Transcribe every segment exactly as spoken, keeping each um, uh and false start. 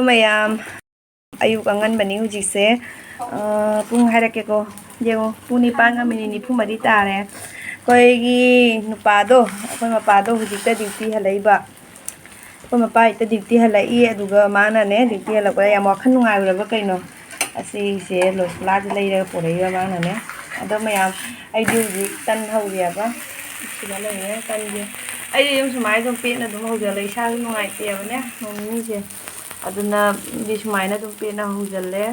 ꯃꯌꯥꯝ, ꯑꯌꯨꯛ ꯑꯉꯟꯕꯅꯤ ꯍꯧꯖꯤꯛꯁꯦ꯫ ꯑ, ꯄꯨꯡ ꯍꯥꯏꯔꯛꯀꯦꯀꯣ꯫ ꯌꯦꯡꯉꯣ, ꯄꯨꯡ ꯅꯤꯄꯥꯟꯒ ꯃꯤꯅꯤꯠ ꯅꯤꯐꯨ ꯃꯔꯤ ꯇꯥꯔꯦ꯫ ꯑꯩꯈꯣꯏꯒꯤ ꯅꯨꯄꯥꯗꯣ, ꯑꯩꯈꯣꯏ ꯃꯄꯥꯗꯣ ꯍꯧꯖꯤꯛꯇ ꯗ꯭ꯌꯨꯇꯤ ꯍꯜꯂꯛꯏꯕ꯫ ꯑꯩꯈꯣꯏ ꯃꯄꯥ ꯍꯦꯛꯇ ꯗ꯭ꯌꯨꯇꯤ ꯍꯜꯂꯛꯏ, ꯑꯗꯨꯒ ꯃꯥꯅꯅꯦ, ꯗ꯭ꯌꯨꯇꯤ ꯍꯜꯂꯛꯄꯗ ꯌꯥꯝ ꯋꯥꯈꯜ ꯅꯨꯡꯉꯥꯏꯔꯨꯔꯕ ꯀꯩꯅꯣ, ꯑꯁꯤꯁꯦ ꯂꯣꯁꯄꯨꯂꯥꯁꯦ ꯂꯩꯔꯒ ꯄꯨꯔꯛꯏꯕ ꯃꯥꯅꯅꯦ꯫ ꯑꯗꯣ ꯃꯌꯥꯝ, ꯑꯩꯗꯤ ꯍꯧꯖꯤꯛ ꯇꯟ ꯍꯧꯔꯤꯑꯕ꯫ ꯁꯤꯗ ꯂꯩꯔꯦ ꯇꯟꯁꯦ꯫ ꯑꯩꯗꯤ ꯑꯗꯨꯝ ꯁꯨꯃꯥꯏꯅ ꯑꯗꯨꯝ ꯄꯦꯠꯅ ꯑꯗꯨꯝ ꯍꯧꯖꯜꯂꯦ, ꯏꯁꯥꯁꯨ ꯅꯨꯡꯉꯥꯏꯇꯦꯕꯅꯦ ꯅꯣꯡ ꯅꯤꯅꯤꯁꯦ꯫ ꯑꯗꯨꯅ ꯑꯩꯗꯤ ꯁꯨꯃꯥꯏꯅ ꯑꯗꯨꯝ ꯄꯦꯠꯅ ꯍꯧꯖꯜꯂꯦ꯫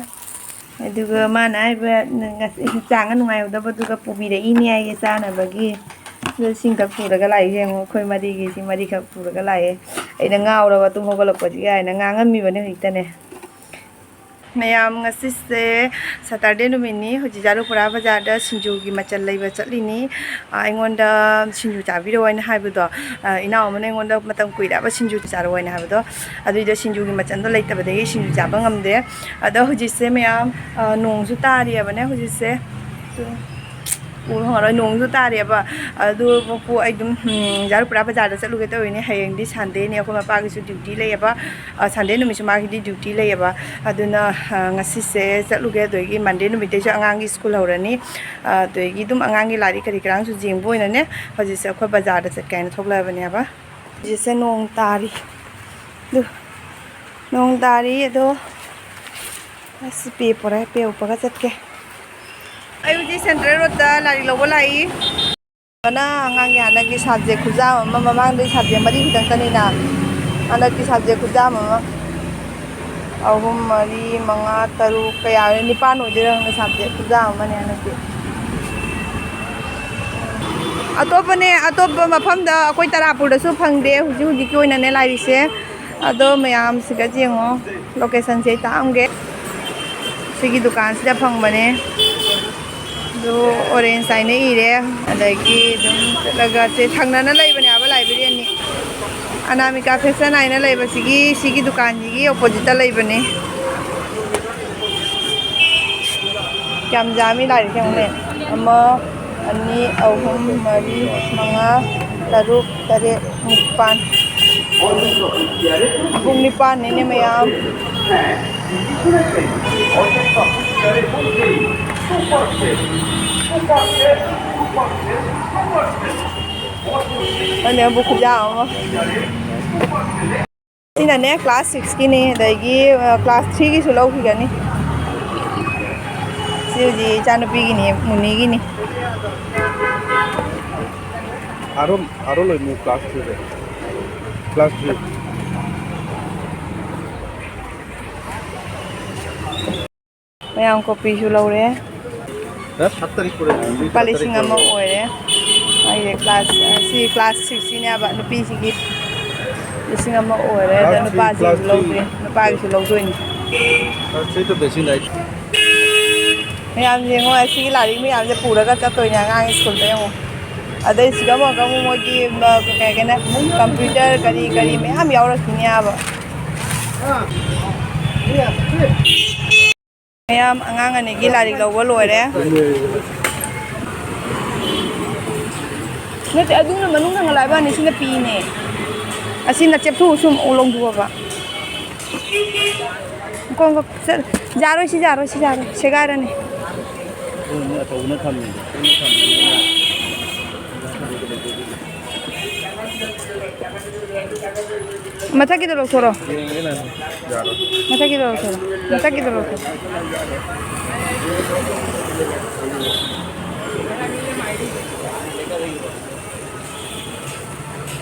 ꯑꯗꯨꯒ ꯃꯥꯅ ꯍꯥꯏꯕ, ꯉꯁꯤ ꯍꯛꯆꯥꯡ ꯅꯨꯡꯉꯥꯏꯍꯧꯗꯕꯗꯨꯒ ꯄꯨꯕꯤꯔꯛꯏꯅꯦ ꯍꯥꯏꯌꯦ ꯆꯥꯅꯕꯒꯤ꯫ ꯑꯗꯣ ꯁꯤꯡꯈꯛ ꯄꯨꯔꯒ ꯂꯥꯛꯏ ꯌꯦꯡꯉꯣ, ꯑꯩꯈꯣꯏ ꯃꯔꯤꯒꯤ, ꯁꯤ ꯃꯔꯤꯈꯛ ꯄꯨꯔꯒ ꯂꯥꯛꯑꯦ꯫ ꯑꯩꯅ ꯉꯥꯎꯔꯕ, ꯇꯨꯝ ꯍꯧꯒꯠꯂꯛꯄꯁꯤꯒ ꯍꯥꯏꯅ ꯉꯥꯡꯉꯝꯃꯤꯕꯅꯦ ꯍꯧꯖꯤꯛꯇꯅꯦ꯫ ꯃꯌꯥꯝ, ꯉꯁꯤꯁꯦ ꯁꯇꯔꯗꯦ ꯅꯨꯃꯤꯠꯅꯤ꯫ ꯍꯧꯖꯤꯛ ꯖꯥꯔꯨꯄꯨꯔꯥ ꯕꯖꯥꯔꯗ ꯁꯤꯡꯖꯨꯒꯤ ꯃꯆꯜ ꯂꯩꯕ ꯆꯠꯂꯤꯅꯤ꯫ ꯑ, ꯑꯩꯉꯣꯟꯗ ꯁꯤꯡꯖꯨ ꯆꯥꯕꯤꯔꯛꯑꯣ ꯍꯥꯏꯅ ꯍꯥꯏꯕꯗꯣ, ꯑ, ꯏꯅꯥꯎ ꯑꯃꯅ ꯑꯩꯉꯣꯟꯗ ꯃꯇꯝ ꯀꯨꯏꯔꯦꯕ ꯁꯤꯡꯖꯨ ꯆꯥꯔꯛꯑꯣ ꯍꯥꯏꯅ ꯍꯥꯏꯕꯗꯣ, ꯑꯗꯨꯏꯗꯣ ꯁꯤꯡꯖꯨꯒꯤ ꯃꯆꯜꯗꯣ ꯂꯩꯇꯕꯗꯒꯤ ꯁꯤꯡꯖꯨ ꯆꯥꯕ ꯉꯝꯗꯦ꯫ ꯑꯗꯣ ꯍꯧꯖꯤꯛꯁꯦ ꯃꯌꯥꯝ, ꯑ, ꯅꯣꯡꯁꯨ ꯇꯥꯔꯤꯑꯕꯅꯦ ꯍꯧꯖꯤꯛꯁꯦ꯫ ꯎ ꯐꯪꯉꯔꯣꯏ, ꯅꯣꯡꯁꯨ ꯇꯥꯔꯤꯑꯕ꯫ ꯑꯗꯨꯕꯨ ꯑꯩ ꯑꯗꯨꯝ, ꯎꯝ, ꯖꯥꯔꯨꯄꯨꯔꯥ ꯕꯖꯥꯔꯗ ꯆꯠꯂꯨꯒꯦ ꯇꯧꯔꯤꯅꯦ꯫ ꯍꯌꯦꯡꯗꯤ ꯁꯟꯗꯦꯅꯤ, ꯑꯩꯈꯣꯏ ꯃꯄꯥꯒꯤꯁꯨ ꯗ꯭ꯌꯨꯇꯤ ꯂꯩꯌꯦꯕ꯫ ꯑ, ꯁꯟꯗꯦ ꯅꯨꯃꯤꯠꯁꯨ ꯃꯥꯒꯤꯗꯤ ꯗ꯭ꯌꯨꯇꯤ ꯂꯩꯌꯦꯕ꯫ ꯑꯗꯨꯅ, ꯑ, ꯉꯁꯤꯁꯦ ꯆꯠꯂꯨꯒꯦ꯫ ꯑꯗꯨꯗꯒꯤ ꯃꯟꯗꯦ ꯅꯨꯃꯤꯠꯇꯩꯁꯨ ꯑꯉꯥꯡꯒꯤ ꯁ꯭ꯀꯨꯜ ꯍꯧꯔꯅꯤ꯫ ꯑ, ꯑꯗꯨꯗꯒꯤ ꯑꯗꯨꯝ ꯑꯉꯥꯡꯒꯤ ꯂꯥꯏꯔꯤꯛ ꯀꯔꯤ ꯀꯔꯥꯡꯁꯨ ꯌꯦꯡꯕ ꯑꯣꯏꯅꯅꯦ, ꯍꯧꯖꯤꯛꯁꯦ ꯑꯩꯈꯣꯏ ꯕꯖꯥꯔꯗ ꯆꯠꯀꯦ ꯍꯥꯏꯅ ꯊꯣꯛꯂꯛꯑꯕꯅꯦꯕ꯫ ꯍꯧꯖꯤꯛꯁꯦ ꯅꯣꯡ ꯇꯥꯔꯤ꯫ ꯑꯗꯨ ꯅꯣꯡ ꯇꯥꯔꯤ, ꯑꯗꯣ ꯑꯁ, ꯄꯦ ꯄꯣꯔꯦ, ꯄꯦ ꯎꯞꯄꯒ ꯆꯠꯀꯦ꯫ ꯑꯩ ꯍꯧꯖꯤꯛ ꯁꯦꯟꯇ꯭ꯔꯦꯜ ꯔꯣꯗꯇ ꯂꯥꯏꯔꯤꯛ ꯂꯧꯕ ꯂꯥꯛꯏ꯫ ꯑꯃꯅ ꯑꯉꯥꯡꯒꯤ ꯍꯟꯗꯛꯀꯤ ꯁꯕꯖꯦꯛ ꯈꯨꯌꯥꯝ ꯑꯃ, ꯃꯃꯥꯡꯗꯩ ꯁꯕꯖꯦꯛ ꯃꯔꯤ ꯈꯛꯇꯪꯇꯅꯤꯅ, ꯍꯟꯗꯛꯀꯤ ꯁꯕꯖꯦꯛ ꯈꯨꯌꯥꯝ ꯑꯃ, ꯑꯍꯨꯝ, ꯃꯔꯤ, ꯃꯉꯥ, ꯇꯔꯨꯛ, ꯀꯌꯥ, ꯅꯤꯄꯥꯟ ꯑꯣꯏꯗꯣꯏꯔ ꯈꯪꯗꯦ, ꯁꯕꯖꯦꯛ ꯈꯨꯌꯥꯝ ꯑꯃꯅꯦ ꯍꯟꯗꯛꯇꯤ꯫ ꯑꯇꯣꯞꯄꯅꯦ, ꯑꯇꯣꯞꯄ ꯃꯐꯝꯗ, ꯑꯩꯈꯣꯏ ꯇꯔꯥꯄꯨꯔꯗꯁꯨ ꯐꯪꯗꯦ ꯍꯧꯖꯤꯛ ꯍꯧꯖꯤꯛꯀꯤ ꯑꯣꯏꯅꯅꯦ ꯂꯥꯏꯔꯤꯛꯁꯦ꯫ ꯑꯗꯣ ꯃꯌꯥꯝ ꯁꯤꯒ ꯌꯦꯡꯉꯣ, ꯂꯣꯀꯦꯁꯟꯁꯦ ꯑꯩ ꯇꯥꯛꯑꯝꯒꯦ꯫ ꯁꯤꯒꯤ ꯗꯨꯀꯥꯟꯁꯤꯗ ꯐꯪꯕꯅꯦ꯫ ꯑꯗꯨ ꯑꯣꯔꯦꯟꯖ ꯍꯥꯏꯅ ꯏꯔꯦ꯫ ꯑꯗꯒꯤ ꯑꯗꯨꯝ ꯆꯠꯂꯒ ꯁꯦ ꯊꯪꯅꯅ ꯂꯩꯕꯅꯦ ꯍꯥꯏꯕ ꯂꯥꯏꯕ꯭ꯔꯦꯔꯤ ꯑꯅꯤ꯫ ꯑꯅꯥꯃꯤꯀꯥ ꯐꯦꯁꯟ ꯍꯥꯏꯅ ꯂꯩꯕꯁꯤꯒꯤ, ꯁꯤꯒꯤ ꯗꯨꯀꯥꯟꯁꯤꯒꯤ ꯑꯣꯄꯣꯖꯤꯠꯇ ꯂꯩꯕꯅꯦ꯫ ꯀꯌꯥꯝ ꯌꯥꯝꯃꯤ ꯂꯥꯏꯔꯤꯛꯁꯦ ꯌꯦꯡꯉꯨꯅꯦ꯫ ꯑꯃ, ꯑꯅꯤ, ꯑꯍꯨꯝ, ꯃꯔꯤ, ꯃꯉꯥ, ꯇꯔꯨꯛ, ꯇꯔꯦꯠ, ꯅꯤꯄꯥꯟ꯫ ꯄꯨꯡ ꯅꯤꯄꯥꯟꯅꯤꯅꯦ ꯃꯌꯥꯝ꯫ ꯑꯗꯨꯅꯦ ꯑꯃꯨꯛ ꯈꯨꯌꯥ ꯑꯃ꯫ ꯁꯤꯅꯅꯦ class sixꯀꯤꯅꯤ, ꯑꯗꯒꯤ, ꯑ, class threeꯒꯤꯁꯨ ꯂꯧꯈꯤꯒꯅꯤ꯫ ꯁꯤ ꯍꯧꯖꯤꯛ ꯏꯆꯥꯅꯨꯄꯤꯒꯤꯅꯤ, ꯃꯨꯅꯤꯒꯤꯅꯤ꯫ ꯑꯥꯔꯣ, ꯑꯥꯔꯣ ꯂꯣꯏꯅ class threeꯗ꯫ Class three꯫ ꯃꯌꯥꯝ ꯀꯣꯄꯤꯁꯨ ꯂꯧꯔꯦ꯫ ꯂꯨꯄꯥ ꯂꯤꯁꯤꯡ ꯑꯃ ꯑꯣꯏꯔꯦ꯫ ꯑꯩꯁꯦ class, ꯁꯤ class sixꯀꯤꯅꯦꯕ, ꯅꯨꯄꯤꯁꯤꯒꯤ ꯂꯤꯁꯤꯡ ꯑꯃ ꯑꯣꯏꯔꯦ꯫ ꯑꯗ class three, ꯅꯨꯄꯥꯁꯤꯒꯤꯁꯨ class three꯫ ꯂꯧꯗ꯭ꯔꯤ, ꯅꯨꯄꯥꯒꯤꯁꯨ ꯂꯧꯗꯣꯏꯅꯤ꯫ Class three to basic night꯫ ꯃꯌꯥꯝ ꯌꯦꯡꯉꯣ, ꯑꯁꯤꯒꯤ ꯂꯥꯏꯔꯤꯛ ꯃꯌꯥꯝꯁꯦ ꯄꯨꯔꯒ ꯆꯠꯇꯣꯏꯅꯦ ꯑꯉꯥꯡ ꯁ꯭ꯀꯨꯜꯗ ꯌꯦꯡꯉꯣ꯫ ꯑꯗꯩ ꯁꯤꯗ ꯑꯃꯨꯛꯀ ꯑꯃꯨꯛ ꯃꯣꯏꯒꯤ, ꯃ, ꯀꯩ ꯍꯥꯏꯒꯦꯅꯦ, computer ꯀꯔꯤ ꯀꯔꯤ ꯃꯌꯥꯝ ꯌꯥꯎꯔꯛꯈꯤꯅꯦꯕ꯫ ꯃꯌꯥꯝ ꯑꯉꯥꯡ ꯑꯅꯤꯒꯤ ꯂꯥꯏꯔꯤꯛ ꯂꯧꯕ ꯂꯣꯏꯔꯦ꯫ ꯅꯠꯇꯦ, ꯑꯗꯨꯅ ꯃꯅꯨꯡ ꯊꯥꯡꯒꯠꯂꯛꯑꯕꯅꯤ, ꯁꯤꯅ ꯄꯤꯅꯦ꯫ ꯑꯁꯤꯅ ꯆꯦꯞꯊꯣꯛꯎ ꯁꯨꯝ ꯂꯣꯡꯊꯣꯛꯑꯕ꯫ ꯀꯣꯡ ꯀꯣꯡ ꯆꯠ-, ꯌꯥꯔꯣꯏ, ꯁꯤ ꯌꯥꯔꯣꯏ, ꯁꯤ ꯌꯥꯔꯣꯏ, ꯁꯦꯒꯥꯏꯔꯅꯤ꯫ ꯑꯗꯨꯅ ꯑꯆꯧꯕꯅ ꯊꯝꯃꯤꯅꯦ, ꯄꯤꯛꯅ ꯊꯝꯃꯤꯅꯦ꯫ ꯃꯊꯛꯀꯤꯗꯣ ꯂꯧꯊꯣꯔꯣ꯫ ꯌꯦꯡꯒꯦ ꯅꯪ꯫ ꯌꯥꯔꯣꯏ꯫ ꯃꯊꯛꯀꯤꯗꯣ ꯂꯧꯊꯣꯔꯣ꯫ ꯃꯊꯛꯀꯤꯗꯣ ꯂꯧꯊꯣꯔꯣ꯫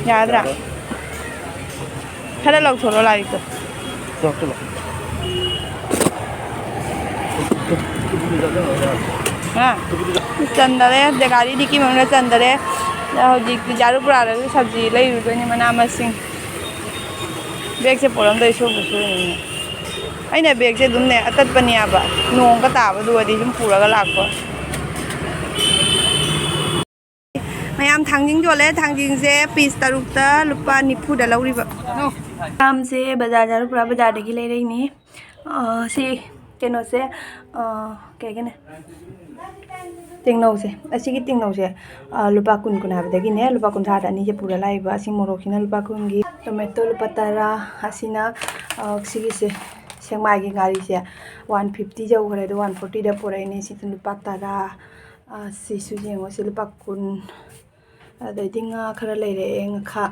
ꯌꯥꯗ꯭ꯔꯥ? ꯌꯥꯔꯣꯏ꯫ ꯈꯔ ꯂꯧꯊꯣꯔꯣ ꯂꯥꯏꯔꯤꯛꯇꯣ꯫ ꯂꯧꯊꯣꯛꯂꯣ꯫ ꯍꯥ? ꯆꯟꯗꯔꯦ, ꯒꯥꯔꯤ ꯗꯤꯛꯀꯤ ꯃꯅꯨꯡꯗ ꯆꯟꯗꯔꯦ꯫ ꯍꯧꯖꯤꯛꯇꯤ ꯖꯥꯔꯨ ꯄꯨꯔꯥꯗꯁꯨ ꯁꯕꯖꯤ ꯂꯩꯔꯨꯗꯣꯏꯅꯤ, ꯃꯅꯥ ꯃꯁꯤꯡ꯫ ꯕꯦꯒꯁꯦ ꯄꯣꯔꯝꯗꯣꯏ ꯁꯣꯏꯕꯨ ꯁꯣꯏꯔꯤꯅꯤꯅꯦ꯫ ꯑꯩꯅ ꯕꯦꯒꯁꯦ ꯑꯗꯨꯝꯅꯦ ꯑꯇꯠꯄꯅꯦꯕ, ꯅꯣꯡꯒ ꯇꯥꯕꯗꯨꯒꯗꯤ ꯑꯗꯨꯝ ꯄꯨꯔꯒ ꯂꯥꯛꯄ꯫ ꯃꯌꯥꯝ ꯊꯥꯡꯖꯤꯡ ꯌꯣꯜꯂꯦ, ꯊꯥꯡꯖꯤꯡꯁꯦ piece ꯇꯔꯨꯛꯇ ꯂꯨꯄꯥ ꯅꯤꯐꯨꯗ ꯂꯧꯔꯤꯕ꯫ ꯃꯌꯥꯝꯁꯦ ꯕꯖꯥꯔ, ꯖꯥꯔꯨꯄꯨꯔꯥ ꯕꯖꯥꯔꯗꯒꯤ ꯂꯩꯔꯛꯏꯅꯤ꯫ ꯑ, ꯁꯤ ꯀꯩꯅꯣꯁꯦ, ꯑ, ꯀꯩ ꯍꯥꯏꯒꯅꯤ? ꯇꯦꯡꯅꯧꯁꯦ, ꯑꯁꯤꯒꯤ ꯇꯦꯡꯅꯧꯁꯦ, ꯑ, ꯂꯨꯄꯥ ꯀꯨꯟ ꯀꯨꯟ ꯍꯥꯏꯕꯗꯒꯤꯅꯦ, ꯂꯨꯄꯥ ꯀꯨꯟꯊ꯭ꯔꯥꯗ ꯑꯅꯤꯁꯦ ꯄꯨꯔ ꯂꯥꯛꯏꯕ꯫ ꯑꯁꯤ ꯃꯣꯔꯣꯛꯁꯤꯅ ꯂꯨꯄꯥ ꯀꯨꯟꯒꯤ꯫ ꯇꯣꯃꯦꯇꯣ ꯂꯨꯄꯥ ꯇꯔꯥ꯫ ꯑꯁꯤꯅ, ꯑ, ꯁꯤꯒꯤꯁꯦ, ꯁꯦꯛꯃꯥꯏꯒꯤ ꯉꯥꯔꯤꯁꯦ ꯋꯥꯟ ꯐꯤꯐꯇꯤ ꯌꯧꯈ꯭ꯔꯦ, ꯑꯗꯣ ꯋꯥꯟ ꯐꯣꯔꯇꯤꯗ ꯄꯨꯔꯛꯏꯅꯦ꯫ ꯁꯤꯅ ꯂꯨꯄꯥ ꯇꯔꯥ꯫ ꯑ, ꯁꯤꯁꯨ ꯌꯦꯡꯉꯣ, ꯁꯤ ꯂꯨꯄꯥ ꯀꯨꯟ꯫ ꯑꯗꯩꯗꯤ ꯉꯥ ꯈꯔ ꯂꯩꯔꯛꯑꯦ, ꯉꯥꯈꯥ꯫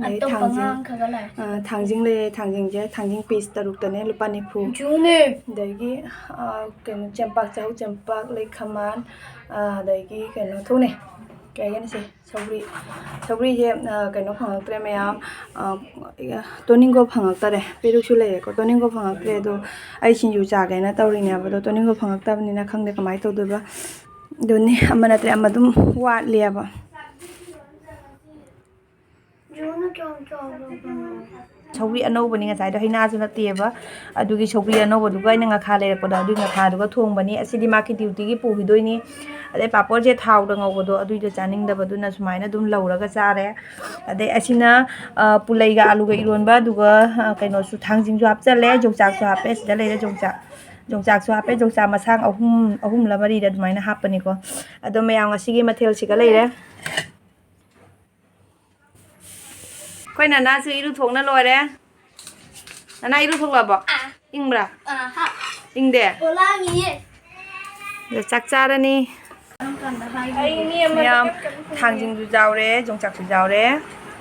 ꯑꯗꯩ ꯑꯇꯣꯞꯄ ꯊꯥꯡꯖꯤꯡ, ꯉꯥ ꯈꯔ ꯂꯩ꯫ ꯑ, ꯊꯥꯡꯖꯤꯡ ꯂꯩꯔꯦ, ꯊꯥꯡꯖꯤꯡꯁꯦ, ꯊꯥꯡꯖꯤꯡ ꯄꯤꯁ ꯇꯔꯨꯛꯇꯅꯦ ꯂꯨꯄꯥ ꯅꯤꯐꯨ꯫ ꯖꯨꯅꯦ꯫ ꯑꯗꯒꯤ, ꯑ, ꯀꯩꯅꯣ, ꯆꯦꯡꯄꯥꯛ, ꯆꯍꯧ ꯆꯦꯡꯄꯥꯛ, ꯂꯩꯈꯃꯥꯟ, ꯑ, ꯑꯗꯒꯤ ꯀꯩꯅꯣ ꯊꯣꯛꯅꯩ꯫ ꯀꯩ ꯍꯥꯏꯒꯅꯤ ꯁꯦ? ꯁꯧꯒ꯭ꯔꯤ꯫ ꯁꯧꯒ꯭ꯔꯤꯁꯦ, ꯑ, ꯀꯩꯅꯣ ꯐꯪꯉꯛꯇ꯭ꯔꯦ ꯃꯌꯥꯝ, ꯑ, ꯇꯣꯅꯤꯡꯒꯣ ꯐꯪꯉꯛꯇꯔꯦ꯫ ꯄꯦꯔꯨꯛꯁꯨ ꯂꯩꯔꯦꯀꯣ, ꯇꯣꯅꯤꯡꯒꯣ ꯐꯪꯉꯛꯇ꯭ꯔꯦ꯫ ꯑꯗꯣ ꯑꯩ ꯁꯤꯡꯖꯨ ꯆꯥꯒꯦꯅ ꯇꯧꯔꯤꯅꯦꯕ, ꯑꯗꯣ ꯇꯣꯅꯤꯡꯒꯣ ꯐꯪꯉꯛꯇꯕꯅꯤꯅ ꯈꯪꯗꯦ ꯀꯃꯥꯏꯅ ꯇꯧꯗꯣꯏꯕ꯫ ꯑꯗꯨꯅꯤ, ꯑꯃ ꯅꯠꯇ꯭ꯔꯦ ꯑꯃ ꯑꯗꯨꯝ ꯋꯥꯠꯂꯦꯕ꯫ ꯁꯧꯒ꯭ꯔꯤ ꯑꯅꯧꯕꯅꯤ ꯉꯁꯥꯏꯗꯣ, ꯍꯩꯅꯥꯁꯨ ꯅꯠꯇꯦꯕ꯫ ꯑꯗꯨꯒꯤ ꯁꯧꯒ꯭ꯔꯤ ꯑꯅꯧꯕꯗꯨꯒ ꯑꯩꯅ ꯉꯥꯈꯥ ꯂꯩꯔꯛꯄꯗꯣ, ꯑꯗꯨꯒꯤ ꯉꯥꯈꯥꯗꯨꯒ ꯊꯣꯡꯕꯅꯤ꯫ ꯑꯁꯤꯗꯤ ꯃꯥꯒꯤ ꯗ꯭ꯌꯨꯇꯤꯒꯤ ꯄꯨꯈꯤꯗꯣꯏꯅꯤ꯫ ꯑꯗꯩ ꯄꯥꯄꯣꯔꯁꯦ ꯊꯥꯎꯗ ꯉꯧꯕꯗꯣ, ꯑꯗꯨꯏꯗꯣ ꯆꯥꯅꯤꯡꯗꯕꯗꯨꯅ ꯁꯨꯃꯥꯏꯅ ꯑꯗꯨꯝ ꯂꯧꯔꯒ ꯆꯥꯔꯦ꯫ ꯑꯗꯩ ꯑꯁꯤꯅ, ꯑ, ꯄꯨꯂꯩꯒ ꯑꯂꯨꯒ ꯏꯔꯣꯟꯕ, ꯑꯗꯨꯒ, ꯑ, ꯀꯩꯅꯣꯁꯨ, ꯊꯥꯡꯖꯤꯡꯁꯨ ꯍꯥꯞꯆꯜꯂꯦ, ꯌꯣꯡꯆꯥꯛꯁꯨ ꯍꯥꯞꯄꯦ꯫ ꯁꯤꯗ ꯂꯩꯔꯦ ꯌꯣꯡꯆꯥꯛ꯫ ꯌꯣꯡꯆꯥꯛꯁꯨ ꯍꯥꯞꯄꯦ, ꯌꯣꯡꯆꯥꯛ ꯃꯁꯥꯡ ꯑꯍꯨꯝ, ꯑꯍꯨꯝꯂ ꯃꯔꯤꯔ ꯑꯗꯨꯃꯥꯏꯅ ꯍꯥꯞꯄꯅꯤꯀꯣ꯫ ꯑꯗꯣ ꯃꯌꯥꯝ ꯉꯁꯤꯒꯤ ꯃꯊꯦꯜꯁꯤꯒ ꯂꯩꯔꯦ꯫ ꯑꯩꯈꯣꯏ ꯅꯅꯥꯁꯨ ꯏꯔꯨ ꯊꯣꯛꯅ ꯂꯣꯏꯔꯦ꯫ ꯅꯅꯥ ꯏꯔꯨ ꯊꯣꯛꯂꯛꯑꯕꯣ? ꯑꯥ꯫ ꯏꯪꯕ꯭ꯔꯥ? ꯑꯥ, ꯍꯥ꯫ ꯏꯪꯗꯦ? ꯄꯣꯂꯥꯡꯉꯤꯌꯦ꯫ ꯑꯗ ꯆꯥꯛ ꯆꯥꯔꯅꯤ꯫ ꯀꯔꯝ ꯀꯥꯟꯗ ꯍꯥꯏꯒꯦ? ꯑꯩ ꯃꯤ ꯑꯃ ꯃꯌꯥꯝ ꯊꯥꯡꯖꯤꯡꯁꯨ ꯌꯥꯎꯔꯦ, ꯌꯣꯡꯆꯥꯛꯁꯨ ꯌꯥꯎꯔꯦ,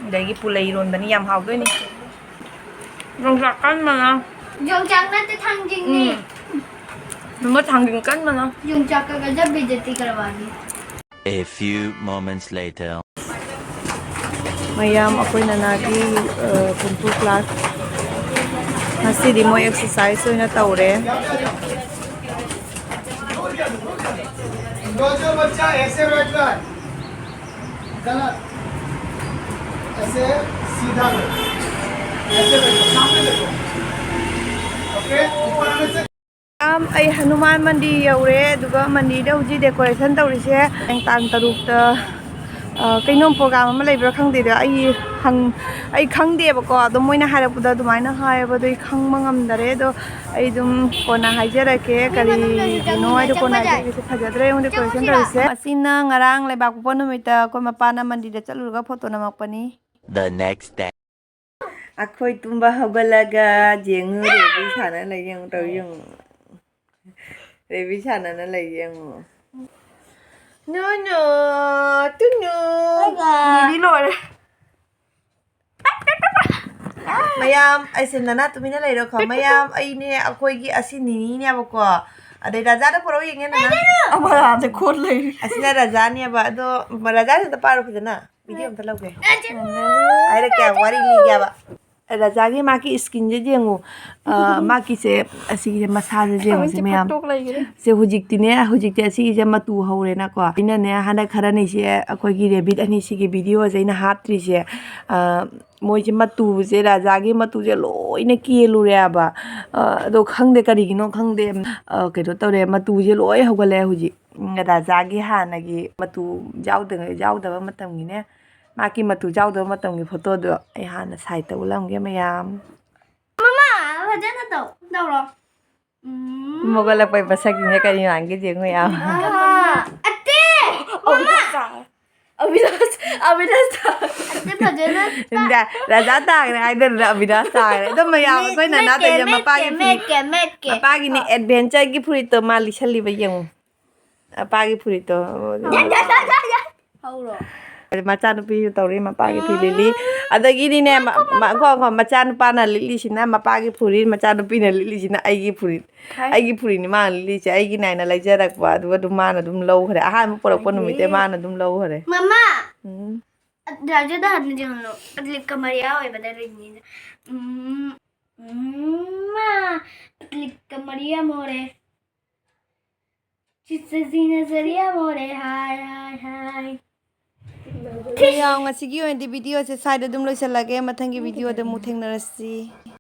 ꯑꯗꯒꯤ ꯄꯨꯂꯩ ꯏꯔꯣꯟꯕꯅꯤ, ꯌꯥꯝ ꯍꯥꯎꯗꯣꯏꯅꯤ꯫ ꯌꯣꯡꯆꯥꯛ ꯀꯟꯕꯅ꯫ ꯌꯣꯡꯆꯥꯛ ꯅꯠꯇꯦ, ꯊꯥꯡꯖꯤꯡꯅꯦ꯫ ꯎꯝ꯫ ꯅꯪꯒ ꯊꯥꯡꯖꯤꯡ ꯀꯟꯕꯅ꯫ ꯌꯣꯡꯆꯥꯛꯀ ꯒꯖꯕ ꯕꯦꯖꯇꯤ ꯀꯔꯕꯥꯔꯅꯤ꯫ A few moments later. ꯃꯌꯥꯝ ꯑꯩꯈꯣꯏ ꯅꯅꯥꯒꯤ, ꯑ, ꯀꯨꯟꯐꯨ ꯀ꯭ꯂꯥꯁ ꯉꯁꯤꯗꯤ ꯃꯣꯏ ꯑꯦꯛꯁꯔꯁꯥꯏꯁ ꯑꯣꯏꯅ ꯇꯧꯔꯦ꯫ जो जो बच्चा ऐसे बैठ रहा है, गलत, ऐसे सीधा बैठो, ऐसे बैठो, सामने देखो। ओके, ऊपर आने से ꯌꯥꯝ, ꯑꯩ ꯍꯅꯨꯃꯥꯟ ꯃꯟꯗꯤꯔ ꯌꯧꯔꯦ, ꯑꯗꯨꯒ ꯃꯟꯗꯤꯔꯗ ꯍꯧꯖꯤꯛ ꯗꯦꯀꯣꯔꯦꯁꯟ ꯇꯧꯔꯤꯁꯦ꯫ ꯍꯌꯦꯡ ꯇꯥꯡ ꯇꯔꯨꯛꯇ, ꯑ, ꯀꯩꯅꯣꯝ ꯄ꯭ꯔꯣꯒ꯭ꯔꯥꯝ ꯑꯃ ꯂꯩꯕ꯭ꯔꯥ ꯈꯪꯗꯦꯗ, ꯑꯩ ꯍꯪ-, ꯑꯩ ꯈꯪꯗꯦꯕꯀꯣ, ꯑꯗꯣ ꯃꯣꯏꯅ ꯍꯥꯏꯔꯛꯄꯗ ꯑꯗꯨꯃꯥꯏꯅ ꯍꯥꯏꯌꯦꯕ, ꯑꯗꯣ ꯑꯩ ꯈꯪꯕ ꯉꯝꯗꯔꯦ꯫ ꯑꯗꯣ ꯑꯩ ꯑꯗꯨꯝ ꯀꯣꯟꯅ ꯍꯥꯏꯖꯔꯛꯀꯦ, ꯀꯔꯤꯒꯤꯅꯣ ꯍꯥꯏꯗꯣ ꯀꯣꯟꯅ ꯍꯥꯏꯖꯔꯛꯀꯦ꯫ ꯐꯖꯗ꯭ꯔꯥ ꯌꯦꯡꯉꯨ ꯗꯦꯀꯣꯔꯦꯁꯟ ꯇꯧꯔꯤꯁꯦ꯫ ꯑꯁꯤꯅ ꯉꯔꯥꯡ ꯂꯩꯕꯥꯛꯄꯣꯛꯄ ꯅꯨꯃꯤꯠꯇ ꯑꯩꯈꯣꯏ ꯃꯄꯥꯅ ꯃꯟꯗꯤꯔꯗ ꯆꯠꯂꯨꯔꯒ ꯐꯣꯇꯣ ꯅꯝꯃꯛꯄꯅꯤ꯫ The next day. ꯑꯩꯈꯣꯏ ꯇꯨꯝꯕ ꯍꯧꯒꯠꯂꯒ ꯌꯦꯡꯉꯨ, ꯔꯦꯕꯤ ꯁꯥꯟꯅ ꯂꯩ, ꯌꯦꯡꯉꯨ, ꯇꯧ, ꯌꯦꯡꯉꯨ꯫ ꯔꯦꯕꯤ ꯁꯥꯟꯅꯅ ꯂꯩ, ꯌꯦꯡꯉꯨ꯫ ꯅꯣ, ꯅꯣ, ꯇꯨ, ꯅꯣ꯫ ꯍꯣꯏ, ꯕꯥ꯫ ꯅꯤꯅꯤ ꯂꯣꯏꯔꯦ꯫ ꯃꯌꯥꯝ, ꯑꯩꯁꯦ ꯅꯅꯥ ꯇꯨꯃꯤꯟꯅ ꯂꯩꯔꯣꯀꯣ꯫ ꯃꯌꯥꯝ, ꯑꯩꯅꯦ, ꯑꯩꯈꯣꯏꯒꯤ ꯑꯁꯤ ꯅꯤꯅꯤꯅꯦꯕꯀꯣ꯫ ꯑꯗꯩ ꯔꯥꯖꯥꯗ ꯄꯨꯔꯛꯑꯣ ꯌꯦꯡꯒꯦ, ꯅꯅꯥ꯫ ꯑꯃꯔꯥꯁꯦ ꯈꯣꯠ ꯂꯩꯔꯦ꯫ ꯑꯁꯤꯅ ꯔꯥꯖꯥꯅꯦꯕ, ꯑꯗꯣ ꯔꯥꯖꯥꯁꯦ ꯑꯝꯇ ꯄꯥꯏꯔꯣ ꯐꯖꯅ꯫ ꯚꯤꯗꯤꯑꯣ ꯑꯝꯇ ꯂꯧꯒꯦ꯫ ꯍꯥꯏꯔꯛꯀꯦ, ꯋꯥꯔꯤ ꯂꯤꯒꯦꯕ꯫ ꯔꯥꯖꯥꯒꯤ ꯃꯥꯒꯤ skinꯁꯦ ꯌꯦꯡꯉꯨ꯫ ꯑ, ꯃꯥꯒꯤꯁꯦ, ꯑꯁꯤꯒꯤꯁꯦ ꯃꯁꯥꯁꯦ ꯌꯦꯡꯉꯨꯁꯦ ꯃꯌꯥꯝ꯫ ꯐꯥꯛꯇꯣꯛ ꯂꯩꯈ꯭ꯔꯦ꯫ ꯁꯦ ꯍꯧꯖꯤꯛꯇꯤꯅꯦ, ꯍꯧꯖꯤꯛꯇꯤ ꯑꯁꯤꯒꯤꯁꯦ ꯃꯇꯨ ꯍꯧꯔꯦꯅꯀꯣ꯫ ꯑꯩꯅꯅꯦ, ꯍꯟꯗꯛ ꯈꯔꯅꯤꯁꯦ ꯑꯩꯈꯣꯏꯒꯤ rabbit ꯑꯅꯤꯁꯤꯒꯤ ꯚꯤꯗꯤꯑꯣꯁꯦ ꯑꯩꯅ ꯍꯥꯞꯇ꯭ꯔꯤꯁꯦ, ꯑ, ꯃꯣꯏꯁꯦ ꯃꯇꯨꯁꯦ, ꯔꯥꯖꯥꯒꯤ ꯃꯇꯨꯁꯦ ꯂꯣꯏꯅ ꯀꯦꯜꯂꯨꯔꯦꯕ꯫ ꯑ, ꯑꯗꯣ ꯈꯪꯗꯦ, ꯀꯔꯤꯒꯤꯅꯣ ꯈꯪꯗꯦ꯫ ꯑ, ꯀꯩꯅꯣ ꯇꯧꯔꯦ, ꯃꯇꯨꯁꯦ ꯂꯣꯏ ꯍꯧꯒꯠꯂꯛꯑꯦ ꯍꯧꯖꯤꯛ꯫ ꯎꯝ, ꯔꯥꯖꯥꯒꯤ ꯍꯥꯟꯅꯒꯤ ꯃꯇꯨ ꯌꯥꯎꯗ-, ꯌꯥꯎꯗꯕ ꯃꯇꯝꯒꯤꯅꯦ꯫ ꯃꯥꯒꯤ ꯃꯇꯨ ꯌꯥꯎꯗꯕ ꯃꯇꯝꯒꯤ ꯐꯣꯇꯣꯗꯣ ꯑꯩ ꯍꯥꯟꯅ ꯁꯥꯏꯠꯇ ꯎꯠꯂꯝꯒꯦ ꯃꯌꯥꯝ꯫ ꯃꯃꯥ, ꯐꯖꯅ ꯇꯧ, ꯇꯧꯔꯣ꯫ ꯎꯝ꯫ ꯃꯣꯒꯠꯂꯛꯄꯩ ꯃꯁꯛꯁꯤꯡꯁꯦ ꯀꯔꯤ ꯃꯥꯟꯒꯦ ꯌꯦꯡꯉꯨ ꯌꯥꯝ꯫ ꯑꯥ, ꯑꯠꯇꯦ! ꯃꯃꯥ! ꯑꯕꯤꯅꯥꯁ, ꯑꯕꯤꯅꯥꯁ ꯇꯥ-, ꯑꯠꯇꯦ, ꯐꯖꯅ ꯇꯥ-, ꯅꯪꯗꯤ ꯔꯥꯖꯥ ꯇꯥꯈ꯭ꯔꯦ ꯍꯥꯏꯗꯅ ꯑꯕꯤꯅꯥꯁ ꯇꯥꯈ꯭ꯔꯦ꯫ ꯑꯗꯨꯝ ꯃꯌꯥꯝ ꯃꯦꯠ-, ꯑꯩꯈꯣꯏ ꯅꯅꯥ ꯃꯦꯠꯀꯦ, ꯇꯧꯔꯤꯁꯦ ꯃꯦꯠꯀꯦ, ꯃꯄꯥꯒꯤ ꯐꯨꯔꯤꯠ, ꯃꯦꯠꯀꯦ, ꯃꯦꯠꯀꯦ꯫ ꯃꯄꯥꯒꯤꯅꯦ, ꯑꯥ꯫ Adventureꯒꯤ ꯐꯨꯔꯤꯠꯇꯣ ꯃꯥ ꯂꯤꯁꯜꯂꯤꯕ ꯌꯦꯡꯉꯨ꯫ ꯃꯄꯥꯒꯤ ꯐꯨꯔꯤꯠꯇꯣ꯫ ꯍꯧꯔꯣ꯫ ꯃꯆꯥꯅꯨꯄꯤꯁꯨ ꯇꯧꯔꯤ, ꯃꯄꯥꯒꯤ ꯐꯤ ꯂꯤꯂꯤ꯫ ꯑꯗꯒꯤꯗꯤꯅꯦ, ꯃ-, ꯃ-, ꯉꯥꯏꯈꯣ, ꯉꯥꯏꯈꯣ, ꯃꯆꯥꯅꯨꯄꯥꯅ ꯂꯤꯠꯂꯤꯁꯤꯅ ꯃꯄꯥꯒꯤ ꯐꯨꯔꯤꯠ, ꯃꯆꯥꯅꯨꯄꯤꯅ ꯂꯤꯠꯂꯤꯁꯤꯅ ꯑꯩꯒꯤ ꯐꯨꯔꯤꯠ꯫ ꯍꯥꯏ꯫ ꯑꯩꯒꯤ ꯐꯨꯔꯤꯠꯅꯤ ꯃꯥꯅ ꯂꯤꯠꯂꯤꯁꯦ, ꯑꯩꯒꯤ ꯅꯥꯏꯅ ꯂꯩꯖꯔꯛꯄ, ꯑꯗꯨꯒ ꯑꯗꯨꯝ ꯃꯥꯅ ꯑꯗꯨꯝ ꯂꯧꯈ꯭ꯔꯦ꯫ ꯑꯍꯥꯟꯕ ꯄꯨꯔꯛꯄ ꯅꯨꯃꯤꯠꯇꯩ ꯍꯥꯏꯌꯦ꯫ ꯃꯥꯅ ꯑꯗꯨꯝ ꯂꯧꯈ꯭ꯔꯦ꯫ ꯃꯃꯥ! ꯎꯝ꯫ ꯔꯥꯖꯨꯗ ꯍꯥꯟꯅ ꯌꯦꯡꯍꯜꯂꯣ꯫ ꯇꯛꯂꯤꯞꯀ ꯃꯔꯤꯌꯥ ꯑꯣꯏꯕꯗ ꯂꯩꯅꯤꯅ꯫ ꯎꯝ, ꯎꯝ, ꯃꯥ, ꯇꯛꯂꯤꯞꯀ ꯃꯔꯤꯌꯥ ꯃꯣꯔꯦ꯫ ꯆꯤꯠꯆꯖꯤꯅ ꯖꯔꯤꯌꯥ ꯃꯣꯔꯦ, ꯍꯥꯏ, ꯍꯥꯏ, ꯍꯥꯏ꯫ ꯃꯌꯥꯝ, ꯉꯁꯤꯒꯤ ꯑꯣꯏꯅꯗꯤ ꯚꯤꯗꯤꯑꯣꯁꯦ ꯁ꯭ꯋꯥꯏꯗ ꯑꯗꯨꯝ ꯂꯣꯏꯁꯤꯜꯂꯒꯦ꯫ ꯃꯊꯪꯒꯤ ꯚꯤꯗꯤꯑꯣꯗ ꯑꯃꯨꯛ ꯊꯦꯡꯅꯔꯁꯤ꯫